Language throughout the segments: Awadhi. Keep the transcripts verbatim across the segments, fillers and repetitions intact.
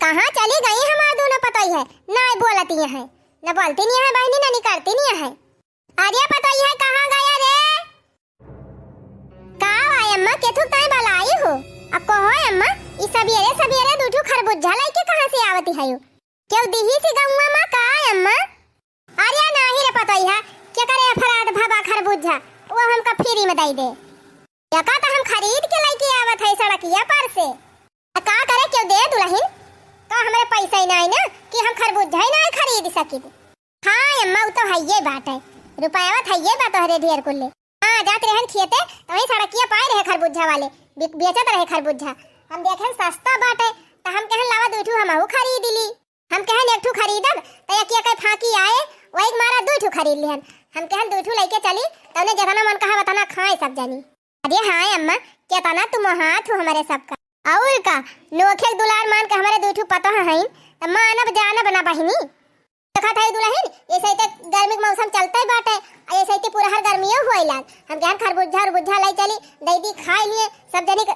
कहाँ चली गई हमार दूनो पतोहिया? नाहीं बोलती हैं, न बोलती नहीं है बहिनी, न निकरती नहीं है। अरे पतोहिया, कहाँ गया रे? का आय अम्मा, केथू ताई बलाई हो? अब कहो अम्मा, ई सबेरे सबेरे दुइ ठू खरबुज्झा लइके कहाँ से आवती है? केहू दिही सी गौवा मा का अम्मा? अरे नाहीं रे पतोहिया, केकरे अफराध भवा खरबुज्झा, वो हमका फ्री में दइ दे। एका त हम खरीद के लइके आवत है सड़किया पर से। त का करे, केहू दे दुलहिन, का हमरे पैसा ही नाहीं ना कि हम खरबुज्झा ही नाहीं खरीद सकित। हाँ अम्मा, उ तो हइये बाटे, रुपयावा त हइये बा तोहरे ढेर कुल्ले। हाँ, जात रहन खेते, त वहीं सड़किया पाए रहे खरबुज्झा वाले, बे-, बेचत रहे खरबुज्झा। हम देखेन सस्ता बाटे, त हम कहन लावा दुइ ठू हमहू खरीद ली। हम कहन एक ठू खरीदब, त एक एक फाकी आए, वही मारा दुइ ठू खरीद लिहन। हम कहन दुइ ठू लइके चली, तउने जेतना मन कहा वतना खाए सब जनी। अरे हाँ अम्मा, केतना तू मोहात हो हमरे सबका। अउर का, नोखे दुलार मान के हमरे दुइ ठू पतोह हइन, त मानब जानब ना बहिनी। देखत हई दुलहिन, ऐसे ते गर्मी के मौसम चलते बाटे, आ ऐसे ते पुरहर गर्मियो होए लाग। हम कहन खरबुज्झा उरबुज्झा लइ चली, दइ दी खाए लिए, सब जनी के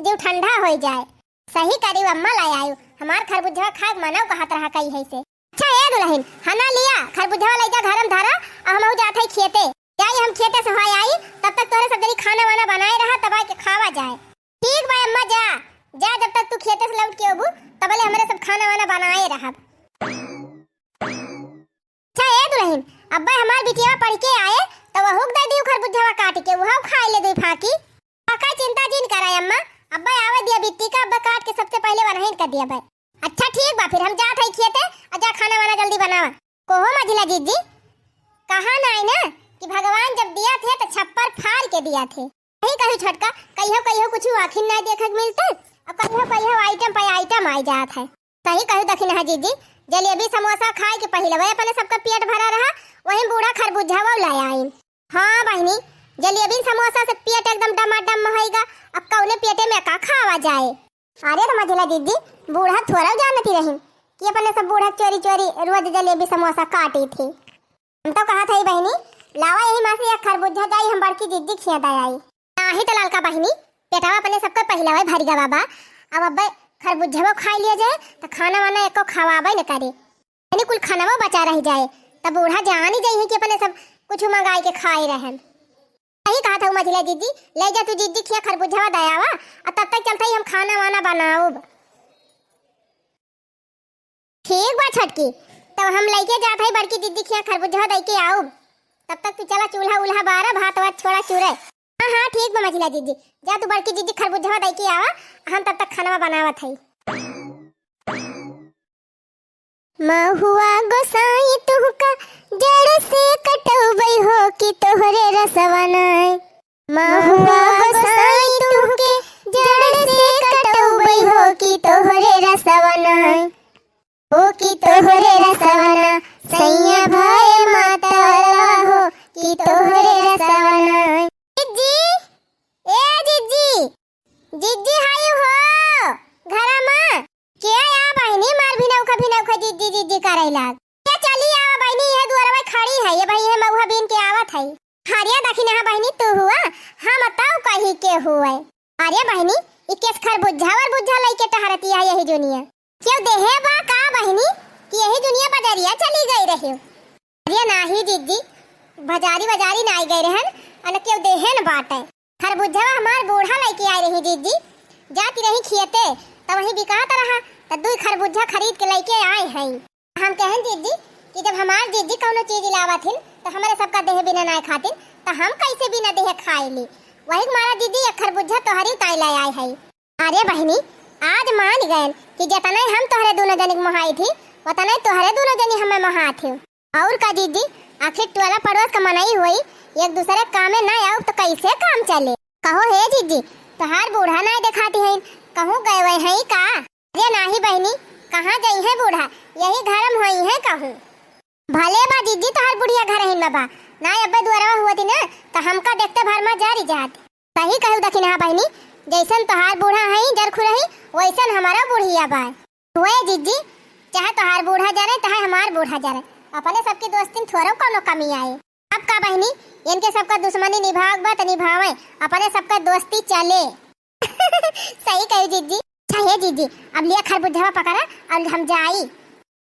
जीव ठंडा होइ जाए। सही करिउ अम्मा, लइ आइउ। हमार खरबुज्झा खाए के मनउ कहत रहा कहिए से। अच्छा ए दुलहिन, हना लिया, खरबुज्झा लइ जा घर में धरा, आ हमहू जात हई खेते। जाई हम खेते से होए आई, तब तक तोहरे सब जनी खाना वाना बनाए रहा, तब आके खावा जाए। ठीक बा अम्मा, जा, जा, जब तक तू खेते से लौट के अबू, तबले हमरे सब खाना वाना बनाए रहब। अच्छा ए दुलहिन, अब्बे हमार बिटिया पढ़ के आए, त वहू के दइ दियो खरबुज्झवा काट के, वहू खाए ले दुइ फाकी। का चिंता जिन करा अम्मा, अब्बे आवे दिया बिट्टी का, अब्बे काट के सबसे पहिले वनहिन कर दिया बे। अच्छा ठीक बा, फिर हम जात हई खेते, आ जा खाना वाना जल्दी बनावा। कहो मझिला जिज्जी, कहा नाई ना कि भगवान जब दिया थे त छप्पर फार के दिया थे। यही कही छोटका, कहियो कहियो कुछ आँखिन नाई देखे के मिलते, अब कहियो कहियो आइटम पे आइटम आई जात है। सही कहू दखिनहा जिज्जी, जलेबी समोसा खाए के पहिले वही अपने सबका पेट भरा रहा, वही बूढ़ा खरबूजा वो लाए आइन। हाँ बहिनी, जलेबी समोसा से पेट एकदम डमाडम होइगा, अब कौने पेटे में का खावा जाए। अरे तो मझिला दीदी, बूढ़ा थोड़ा जानती रही कि अपने सब बूढ़ा चोरी चोरी रोज जलेबी समोसा काटी थी। हम तो कहा था ही बहिनी, लावा यही माँ से एक खरबूजा जाई, हम बड़की जिज्जी खिया दे आई। नाही तो ललका बहिनी, पेटवा अपने सबका पहिलवा भरी गवा बा, अब अब्बे खरबूजवा खाई लिया जाए तो खाना वाना एको खवाबे न करे। यानी कुल खानवा बचा रह जाए, तब बूढ़ा जान ही जाई कि अपने सब कुछ मंगाई के खाए रहन। सही कहा था मझिला जिज्जी, ले जा तू जिज्जी खिया खरबूजवा दयावा, और तब तक चलता ही हम खाना वाना बनाऊब। ठीक बा छोटकी, तब हम लइके जात हई बड़की जिज्जी खिया खरबूजवा दइके आऊब। तब तक तू चला चूल्हा उल्हा बारा, भात वात छोड़ा चूरे। हाँ हाँ ठीक बा मझिला जिज्जी, जा तू बड़की जिज्जी खरबूजवा दइके आवा, हम तब तक खानवा बनावत हई। महुआ गोसाई तुहका जड़ से कटउबै हो कि तोहरे रसवा नाय। महुआ गोसाई तुहके जड़ से कटउबै हो कि तोहरे रसवा नाय। हो कि तोहरे रसवा ना, सैया भए मातलवा हो कि तोहरे रसवा नाय। जिज्जी, ए जिज्जी, जिज्जी हाय हो, घरा मा? के आ बहिनी, मार भिनौखा भिनौखा जिज्जी जिज्जी करइ लाग। के चली आवा बहिनी, इहे दुअरवा खड़ी है, ये भाई, ये महुआ बीन के आवत है। हरिया दखिनहा बहिनी तू हुआ, हम तउ कही के हुए। अरे बहिनी, ई केस खरबूजा वरबूजा लइके टहरतिया यही जुनिया। केहू देहे बा का बहिनी, कि यही जुनिया बजरिया चली गई रही? अरे नाही जिज्जी, बजारी बजारी नाई गए रहन, अन केहू देहे न बाटे। खरबूजवा हमार बूढ़ा लइके आए रही जिज्जी, जाती रही खियते, त वहीं बिकात रहा, त दुई खरबूजा खरीद के लइके आए हई। हम कहन जिज्जी कि जब हमार जिज्जी कौनो चीज लावत हिन, त हमरे सबका देहे बिना नाई खातिन, त हम कैसे बिना देहे खाए ली? वही मारा जिज्जी एक खरबूजा तोहरी ताई ले आए हई। अरे बहिनी, आज मान गयन कि जतने हम तोहरे दुनो जनी के मोहाई थी, वतने तोहरे दुनो जनी हमें मोहात ही। और का जिज्जी, आखिर टोला पड़ोस का मनई होई, एक दूसरे के कामे ना आउब तो कैसे काम चले? कहो हे जिज्जी, तोहार बूढ़ा नाय देखाती हईन, कहूँ गए हुए हैं का? अरे नाही बहिनी, कहाँ गई है बूढ़ा, यही घर में होई है कहूँ। भले बा जिज्जी, तोहार बुढ़िया घर ही में बा, नाय अब्बे दुआरवा हुआ थी ना, तो हमका देखते भर में जरी जात। सही कहू दखिनहा बहिनी, जैसन तोहार बूढ़ा हई जरखुरही, वैसन हमारा बुढ़िया बा। हुए जिज्जी, चाहे तोहार बूढ़ा जरे, चाहे हमार बूढ़ा जरे, अपने सबके दोस्तिन थोड़ो कौनो कमी आए। अब का बहिनी, इनके सबका दुश्मनी निभावक बा त निभावे, अपने सबका दोस्ती चले। सही कहू जिज्जी, हे जीजी, अब लिया खरबुजवा पकड़ा और हम जाई।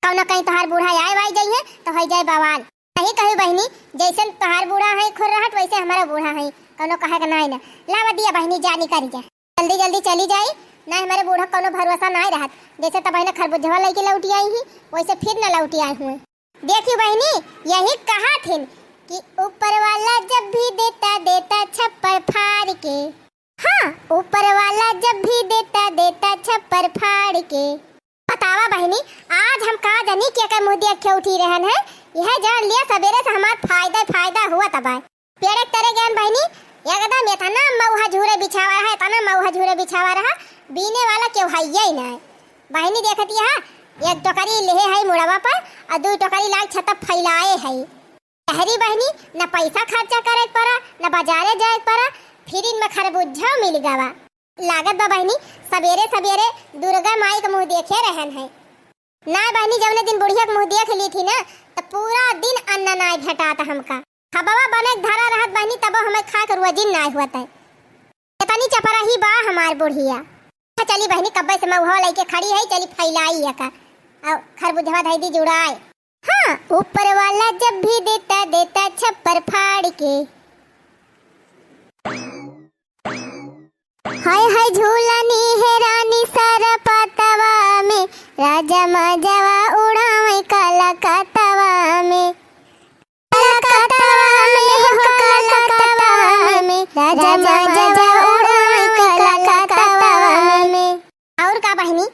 कौनो कहीं तोहार बूढ़ा आए वाई जाइए तो होइ जाए बवाल। सही कही बहिनी, जैसे तोहार बूढ़ा है खुरहट, वैसे हमारा बूढ़ा है, कौनो कहे का नाई ना। लावा दिया बहिनी, जा निकल जा, जल्दी जल्दी चली जाई, ना हमारे बूढ़ा कौनो भरोसा नाई रहत। जैसे तब बहिनी खरबुजवा लेके लौटी आई ही, वैसे फिर ना लौटी आई हुए। देखी बहिनी, यही कहा थिन कि ऊपर वाला जब भी देता, देता छप्पर फाड़ के। हाँ, ऊपर वाला जब भी देता, देता छप्पर फाड़ के। बतावा बहिनी, आज हम का जानी के के मुँह देख के उठी रहन है। यह जान लिया, सबेरे से हमार फायदा ही फायदा हुआ तबाय। पेड़े के तरे गयन बहिनी, एकदम इतना मऊहा झूरे बिछावा रहा, इतना मऊहा झूरे बिछावा रहा, बीने वाला केहू हइये ही ना। बहिनी देखती है, एक टोकरी लेहे है मुड़वा पर और दू टोकरी लाग छत फैलाए है। अरे बहिनी, न पैसा खर्चा करे के पड़ा, न बाजारे जाए के पड़ा, फिर इनमें खरबूजा मिल गवा। लागत बा बहिनी, सबेरे सबेरे दुर्गा माई के मुँह देखे रहन है। ना बहिनी, जौने दिन बुढ़िया के मुँह देख ली थी ना, त पूरा दिन अन्न नाय भेटात हमका। खबवा बने के धरा रहत बहिनी, तबो हमें खाए के रोजिन नाय हुआ तय। इतनी चपराही बा हमार बुढ़िया। अच्छा चली बहिनी, कब्बे से मऊहा लेके खड़ी है, चली फैलाई एका। और खरबूजवा धई दी जुड़ाए। हाँ, ऊपर वाला जब भी देता, देता छप्पर फाड़ के। हाय हाय झूलनी है रानी सारा पातवा में, राजा मजवा उड़ावे कलकतवा में। कलकतवा में हो, कलकतवा में, राजा मजवा उड़ावे कलकतवा में। और का बहिनी,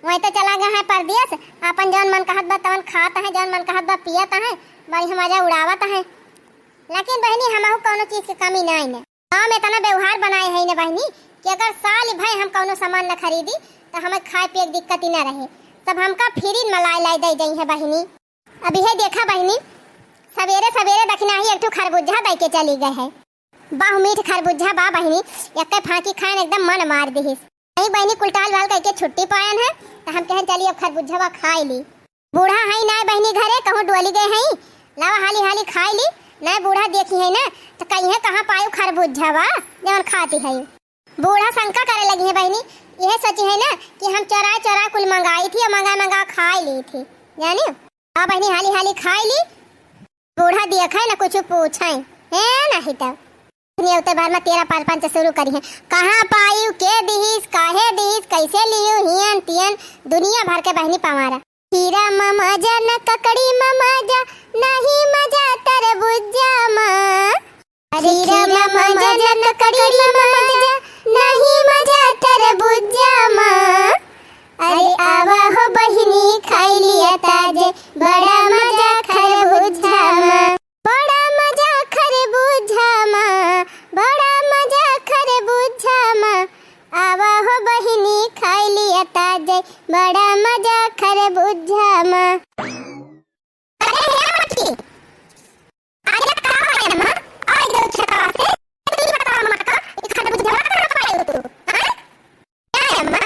वहीं तो चला गया है परदेस, अपन जौन मन कहत बा तवन खात है, जौन मन कहत बा पियत है, बढ़िया मजा उड़ावत है। लेकिन बहिनी, हमहू कौनो चीज के कमी नाई ने। गाँव में इतना व्यवहार बनाए है न बहिनी कि अगर साल भर हम कौनो सामान न खरीदी तो हमें खाए पिए के दिक्कत ही न रहे, सब हमका फ्री में लाई लाई दे दई है बहिनी। अब यह देखा बहिनी, सवेरे सवेरे दखिनाही एक ठो खरबूजा दे के चली गए है। बहु मीठ खरबूजा बा बहिनी, एक फांकी खाए न एकदम मन मार दिहिस। नहीं बहिनी, कुल टाल वाल करके छुट्टी पायन है, तो हम कहन चली अब खरबूजवा खाए ली। बूढ़ा है ना बहिनी घरे, कहूँ डोली गए हैं, लावा हाली हाली खाए ली, ना बूढ़ा देखी है ना, तो कही है कहाँ पायू खरबूजवा जवन खाती है। बूढ़ा शंका करे लगी है बहिनी, यह सोची है ना कि हम चोरा चोरा कुल मंगाई थी और मंगा मंगा खाए ली थी, जानी। हाँ बहिनी, हाली हाली खाए ली, बूढ़ा देखे न कुछ पूछे, है नहीं तो। नेवते भर में तेरह परपंच शुरू करी है। कहाँ पायू, के दिहिस, काहे दिहिस, कैसे लियू, हियन तियन, दुनिया भर के बहिनी पवारा। खीरा में मजा न, ककड़ी में मजा, नहीं मजा तरबुज्जा में। अरे खीरा में मजा न, ककड़ी में मजा, नहीं मजा तरबुज्जा में। अरे आवा हो बहिनी, खाई लिया ताजे, बड़ा मजा खरबूजा मा, बड़ा मजा खरबूजा मा, बड़ा मजा खरबूजा मा। आवा हो बहिनी, खाई लिया ताजे, बड़ा मजा खरबूजा मा। अरे हे मटकी, आज का पाए अम्मा? आज दो छकावा से, तू ही बतावा मटका, ई खरबूजवा कहाँ पाए हो तू? हाँ? क्या है अम्मा?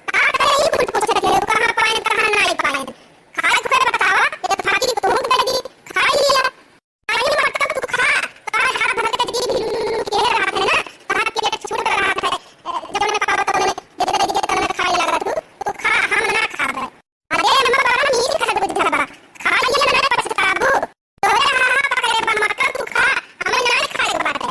का करे ई कुल पूछत है, कहाँ पाए, कहाँ नाई पाए? खाए के फिर बतावा, ये फाकी तू दे दी, खाई लिया। आई मटका तू खा, तोहरे हाथ भर के दीदी भी लुलु लुलु के रहत है ना, तोहरा पेट छोट रहत है, जब मैं पावा तो मैं दे दे दे के तब मैं खाए लगा तू, तू खा, हम ना खाबे। अरे, मम्मा, बड़ा मीठ खरबूजा बा। खा लिए ना, पछताबू। तोहरे हाथ पकड़े बा, मटका तू खा, हमें नाई खाए के बाटे।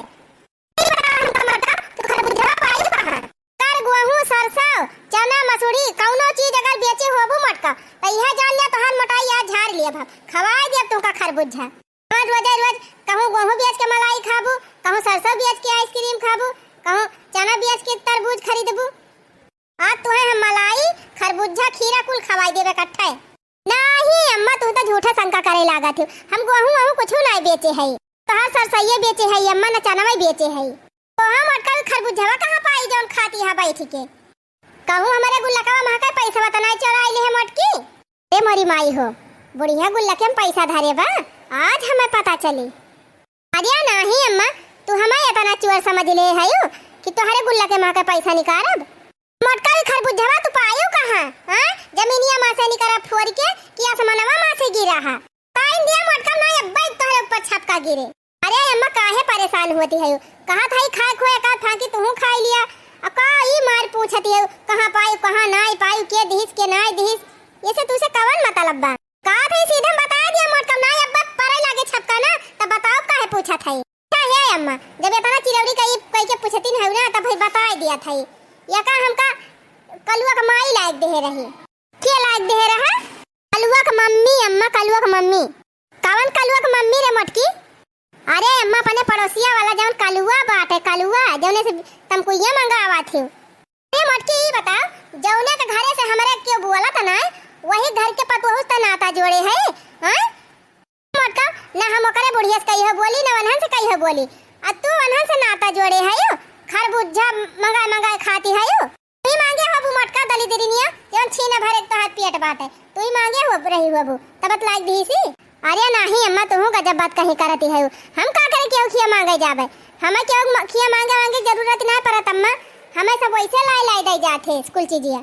ई बता हमका मटका, तू खरबूजा पाई कहाँ? कर, गेहूं, सरसों, चना, मसूरी, कौनो चीज अगर बेचे होबू मटका, त इहे जान लिया तोहार मोटाई आज झाड़ लिया हम। खवाई देब तुमका खरबूजा। रोज, रोजे रोज कहूँ गेहूं बेच के मलाई खाबू, कहूँ सरसों बेच के आइसक्रीम खाबू, कहूँ चना बेच के तरबूज खरीदबू। आज तुहे हम मलाई, खरबूजा, खीरा कुल खवाई देबे इकट्ठे। नाही अम्मा, तू तो झूठा शंका करे लागत हो। हम गेहूं वहूं कुछू नाई बेचे हई। तोहार सरसइये बेचे हई अम्मा, न चनवे बेचे हई। तोहा मोटका खरबूजवा कहाँ पाई जौन खाती हा बैठ के? कहूँ हमरे गुल्लकवा महका पैसवा त नाई चोराई ले है मोटकी? ए मोरी माई हो, बुढ़िया गुल्लके में पैसा धरे बा, आज हमें पता चली। अरे नाही अम्मा, तू हमें इतना चोर समझ ले हयू कि तोहरे गुल्लके महका पैसा निकारब? मोटका भी खरबूजवा तू पायो कहाँ? हाँ? जमीनिया मा से निकरा फोड़ के कि आसमानवा मा से गिरा हा? पाइन दिया मोटका, ना अब्बे तोहरे ऊपर छपका गिरे। अरे अम्मा, काहे परेशान होती है? कहा था ही खाए खोए का फांकी तू खाई लिया। अब का ई मार पूछती है, कहाँ पाई, कहाँ ना? बताइ दिया था। यका हमका कलुआ क माई लाइक देहे रही। के लाइक देहे रहा? कलुआ क मम्मी अम्मा, कलुआ क मम्मी। कवन कलुआ क मम्मी रे मोटकी? अरे अम्मा, अपने पड़ोसिया वाला जौन कलुआ बाटे, कलुआ, जौने से तमकुइया मंगावा थी। अरे मोटकी, ई बताओ, जौने के घरे से हमरे केहू बोलत ना, वही घर के पतोहू से नाता जोड़े है, हाँ? मोटका, ना हम ओकरे बुढ़िया से कहियो बोली, ना वनहन से कहियो बोली। आ तू वनहन से नाता जोड़े है, खरबूजा मंगाए मंगाए खाती है। तू ही मांगे होबू मोटका दलिद्रिनिया, जौन छीना भरे के तोहार पेट बाटे। तू ही मांगे हो रही होबू, तब बतलाइ दीसी। अरे नाही अम्मा, तुहू गजब बात कहीं करती है। हम का करे केहू खिया मांगे जाबे? हमें केहू म-, खिया मांगे मांगे जरूरत ना पड़त अम्मा, हमें सब वैसे लाई लाई दे जात है कुल चीजिया।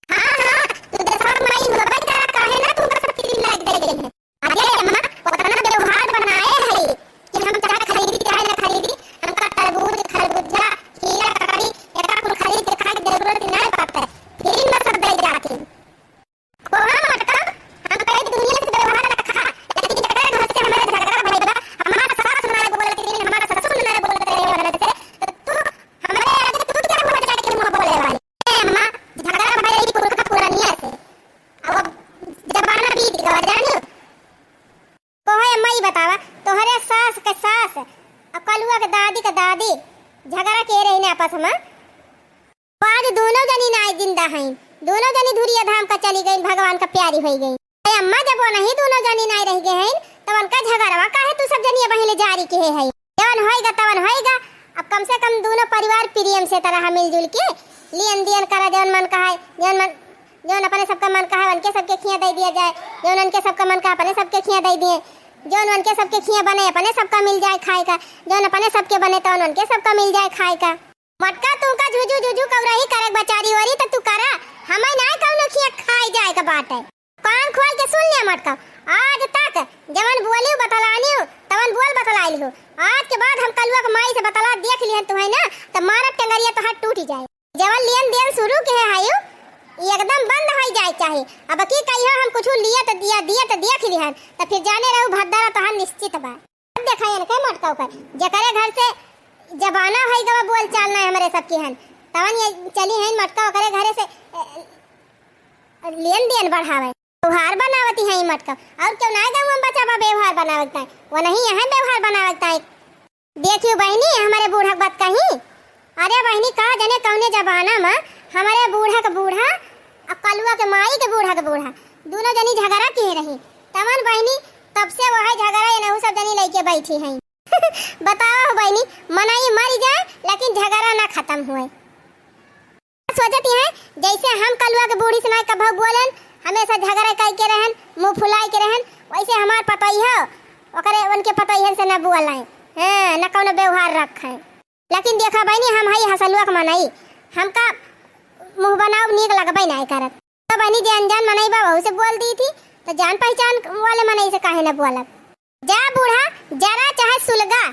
हाँ, हाँ, तू दसवा माई होबे करा, काहे ना तुमका सब चीज लाई दे गई है। अरे अम्मा, उतना व्यवहार बनाए है कि हम चाहे खरीदी चाहे ना खरीदी, हमका तरबूज, खरबूजा, खीरा, ककड़ी, एका कुल खरीद के खाए के जरूरत ना पड़ता है, फ्री में सब दे जाती। कोहा मटका, हम कहे दुनिया से व्यवहार रखा, लेकिन जेकरे घर से हमारे झगड़ा भइल बा, हमार सास ना बोलत रही, हमार ससुर ना बोलत रहे ओकरे से, तो तू हमारे आगे तू क्या बोल जाके मुंह बोले वाली? ए अम्मा, झगड़ा भइल रही पुरखा पुरानिया से, अब जमाना बीत गवा जानियो। कोहे अम्मा ई बतावा, तोहरे सास के सास और कलुआ के दादी के दादी झगड़ा के रही ने आपस में। आज दोनों जनी नाई जिंदा हईन, दोनों जनी धुरिया धाम का चली गईन, भगवान का प्यारी होई गईन। अरे अम्मा, जब वो नहीं दोनों जनी नाई रह गए हईन, तब उनका झगड़वा काहे तू सब जनी बहिले जारी के है? जवन होएगा तवन होएगा। अब कम से कम दोनों परिवार प्रेम से तरह मिलजुल के लेन देन करा, जवन मन कहा है, जवन मन, जवन अपने सबका मन कहा है, उनके सबके खिया दे दिया जाए, जवन उनके सबका मन कहा, अपने सबके खिया दे दिए, जवन उनके सबके खिया बने, अपने सबका मिल जाए खाए का, जवन अपने सबके बने, तवन उनके सबका मिल जाए खाए का। मटका, तुमका झुझु झुझु कौरही करे के बचारी ओरी त तू करा, हमें ना कौनो खिया खाए जाए के बाटे। कान खोल के सुन ले मटका, आज तक जवन बोलियो बतलानियो, तवन बोल बतलाइल हो। आज के बाद हम कलुआ के माई से बतला देख लिहन तुहै ना, त मारब टंगरिया तोहार टूट जाए। जवन लेन देन शुरू के है हायो, ई एकदम बंद होई जाए चाहे। अब की कहियो हम कुछ लिए त दिया, दिए त देख लिहन, त फिर जाने रहू भद्दरा तोहार निश्चित बा। अब देखाई इनके मटका ऊपर, जेकरे घर से जमाना होई गवा बोल चाल ना हमरे सबके हन, तवन ये चली हैं मटका ओकरे घरे से, ए, लेन देन बढ़ावे। व्यवहार बनावती हैं मटका, और क्यों ना गाँव में बचा बा व्यवहार बनावे के ताई, वो नहीं यहाँ व्यवहार बनावे के ताई। देखियो बहिनी, हमरे बूढ़ा के बात कही। अरे बहिनी, का जने कौने जमाना में हमरे बूढ़ा के बूढ़ा आ कलुआ के माई के बूढ़ा के बूढ़ा दोनों जनी झगड़ा किए रही। तमन बहिनी, तब से वह झगड़ा एनहू सब जनी लइके बैठी हैं। बतावा हो बहिनी, मनई मर जाए लेकिन झगड़ा ना खत्म हुए। सोचती हैं, जैसे हम कलुआ के बूढ़ी से ना कभो बोलन, हमेशा झगड़ा करके रहन, मुंह फुलाए के रहन, वैसे हमार पतोहियो, ओकरे, उनके पतोहियन से ना बोलें, हाँ, ना कौनो व्यवहार रखें। लेकिन देखा बहिनी, हम हई हसलुआ के मनई, हमका मुंह बनाव नीक लगबे नाय करत। तो बहिनी, जे अनजान मनई बा, वहू से बोल दी थी, तो जान पहचान वाले मनई से काहे ना बोलब? जा बूढ़ा, जरा चाहे सुलगा,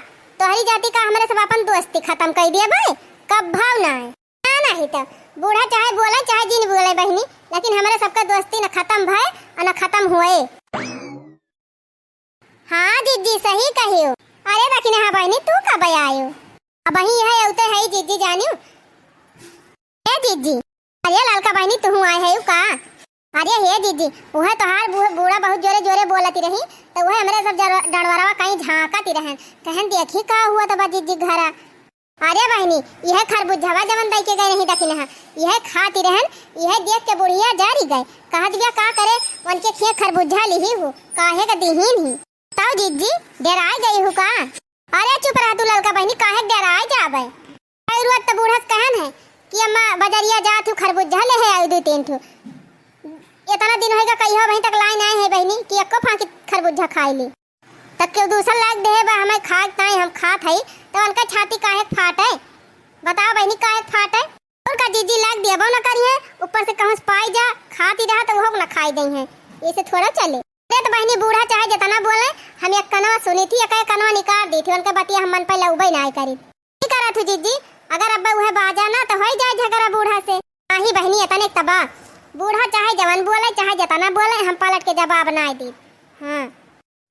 तोहरी जाति का हमरे सब अपन दोस्ती खत्म कर दिए भाई, कब भाव ना है। ना, नहीं तो बूढ़ा चाहे बोले, चाहे जिन बोले बहिनी, लेकिन हमरे सबका दोस्ती न खत्म भय और न खत्म हुए। हाँ जिज्जी, सही कहियो। अरे दखिनहा बहिनी, तू कब आयो? अबहीं यह अउते है जिज्जी जानियो। ए जिज्जी, अरे ललका बहिनी, तुहू आए है का? अरे हे जिज्जी, उहे तोहार बू-, बूढ़ा बहुत जोरे जोरे बोलती रही, तो उहे हमरे सब जर-, डंडवरवा कहीं झांकती रहन, कहन देखी का हुआ तबा जिज्जी घरा। अरे बहिनी, इहे खरबूजवा जवन दई के गए रही दखिनहा, इहे खाती रहन, इहे देख के बुढ़िया जारी गए। कहत बिया का करे, उनके खिया खरबूजा लिही हूँ, काहे का दिहीन ही। तब जिज्जी डेराय गई हूँ का? अरे चुप रह तू ललका बहिनी, काहे डेराय जाबे? और रोज तो बूढ़ा से कहन है कि अम्मा बजरिया जात हूँ, खरबूजा ले है आई दू तीन ठू। इतना दिन होइगा कहियो अबहीं तक लाइन आए है बहिनी कि एको फांकी खरबूजा खाई ली। तब केहू दूसर लायक देहे बा हमें खाए के ताई हम खात हई, तो उनका छाती काहे के फाटे? बताओ बहिनी, काहे के फाटे? और का जिज्जी लायक देबो न करिहे, ऊपर से कहूँ से पाई जा, खाती रहा तो उहो न खाई दई है, ऐसे थोड़ा चले। अरे तो बहिनी, बूढ़ा चाहे जितना बोले, हम एक कनवा सुनी थी, एक कनवा निकाल दी थी, उनके बतिया हम मन पे लउबे ना करी। की करत हूँ जिज्जी, अगर अब उहे बाजा ना तो होई जाए झगड़ा बूढ़ा से। नाही बहिनी, इतने तबा बूढ़ा चाहे जवन बोले, चाहे जितना बोले, हम पलट के जवाब ना दी। हाँ।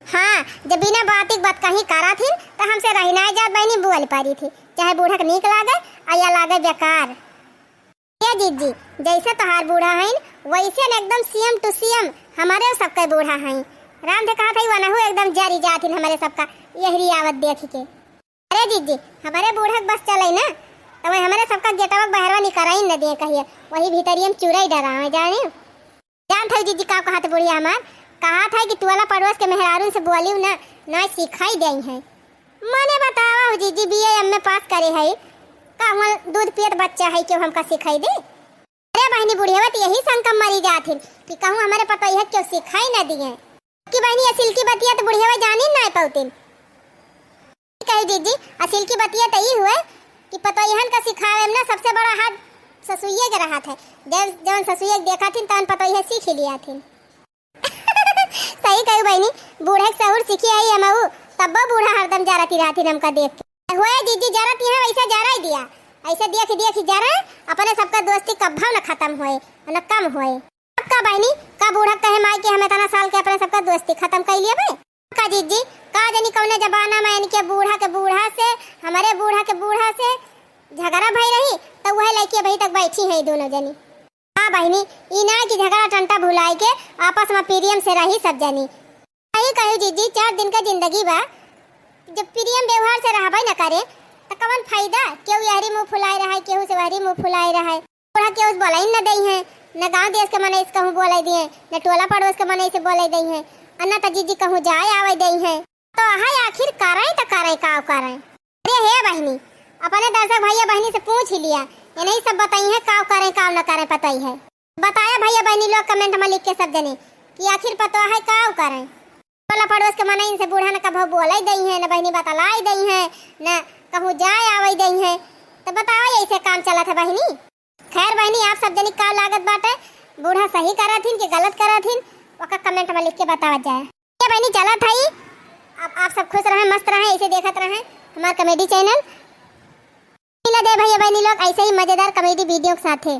हाँ, जब बिना बाती के बात कहीं करा थी, तो हमसे रही ना जात बहिनी, बोल पारी थी। चाहे बूढ़ा के नीक लागे, या लागे बेकार। ए जीजी, जैसे तोहार बूढ़ा हईन, वैसे न एकदम same to same हमरे सबके बूढ़ा हईं। राम दे कहत हई, वनहु एकदम जरी जात हिन हमरे सबका यहरी आवत देख के। अरे जीजी, हमरे बूढ़ा के बस चले ना, तो वही हमरे सबका गेटवा के बहरवा निकरई न दिए कहिए, वही भीतरिये में चुरई डरावे जाने। जानत हई जीजी का कहत बुढ़िया हमार, कहत हई कि टोला पड़ोस के मेहरारून से बोलिउ ना, ना सिखाई देई है। मने बतावा हो जीजी, बीए एमए पास करे हई, का हुआ दूध पियत बच्चा हई, केहू हमका सिखाई दे? अरे बहिनी, बुढ़िया तो यही शंका मरी जात हिन कि कहूँ हमरे पतोहिया केहू सिखाई ना दिए। कि बहिनी, असिल की बतिया तो बुढ़िया जानी ना पौतिन। कही जीजी, असिल की बतिया तो ई हुए कि पतोहियन का सिखावे में ना सबसे बड़ा हाथ ससुइये के रहत है। जब जौन ससुइये के देखत हिन, तौन पतोहिया सीख ही लिया थिन। सही कहू बहिनी, बूढ़ा के सहूर सीखी आई हमहू, तब्बो बूढ़ा हरदम जरती रहत हिन हमका देख के। होए जीजी, जरत यहाँ वैसा जराई दिया, ऐसे देख देख जरे, अपने सबका दोस्ती कब्बो न खत्म होए, न कम होए। अब का बहिनी, का बूढ़ा कहे माई कि हम इतना साल के अपने सबका दोस्ती खत्म कर लिए बे? का जीजी, का जानी कौने जमाना में इनके बूढ़ा के बूढ़ा से, हमारे बूढ़ा के बूढ़ा से झगड़ा भई रही, तो वह लइके अभी तक बैठी हैं दोनों जनी। हाँ बहिनी, ई ना कि झगड़ा टंटा भुलाए के आपस में प्रेम से रही सब जनी। सही कहू जीजी, चार दिन का जिंदगी बा, जब प्रेम व्यवहार से रहबे न करे, तो कवन फायदा? केहू यहरी मुँह फुलाए रहे, केहू से वहरी मुँह फुलाए रहे। बूढ़ा केहू से बोलाई न देई है, न गाँव देश के मनई से कहूँ बोलाई दिए, न टोला पड़ोस के मनई से बोलाई देई है, और न तो जीजी कहूँ जाए आवे देई है। तो अहा आखिर करें तो करें, काव करें? अरे हे बहिनी, अपने दर्शक भैया बहिनी से पूछ ही लिया, इन्हीं सब बताई है काव करें, काव न करें, पता ही है। बताया भैया बहिनी लोग comment में लिख के सब जने कि आखिर पता है काव करें। टोला पड़ोस के मनई से बूढ़ा न कभो बोलाई देई है, न बहिनी बतलाई देई है, न कहूँ जाए आवे देई है। तो बतावा, ऐसे काम चलत है बहिनी। खैर बहिनी, आप सब जनी का लागत बाटे, बूढ़ा सही करत हिन कि गलत करत हिन, ओका comment में लिख के बतावत जाए। ये बहिनी चलत हई, आप, आप सब खुश रहें, मस्त रहें, ऐसे देखत रहें हमार comedy channel। मिला दे भैया बहिनी लोग ऐसे ही मजेदार comedy video के साथे।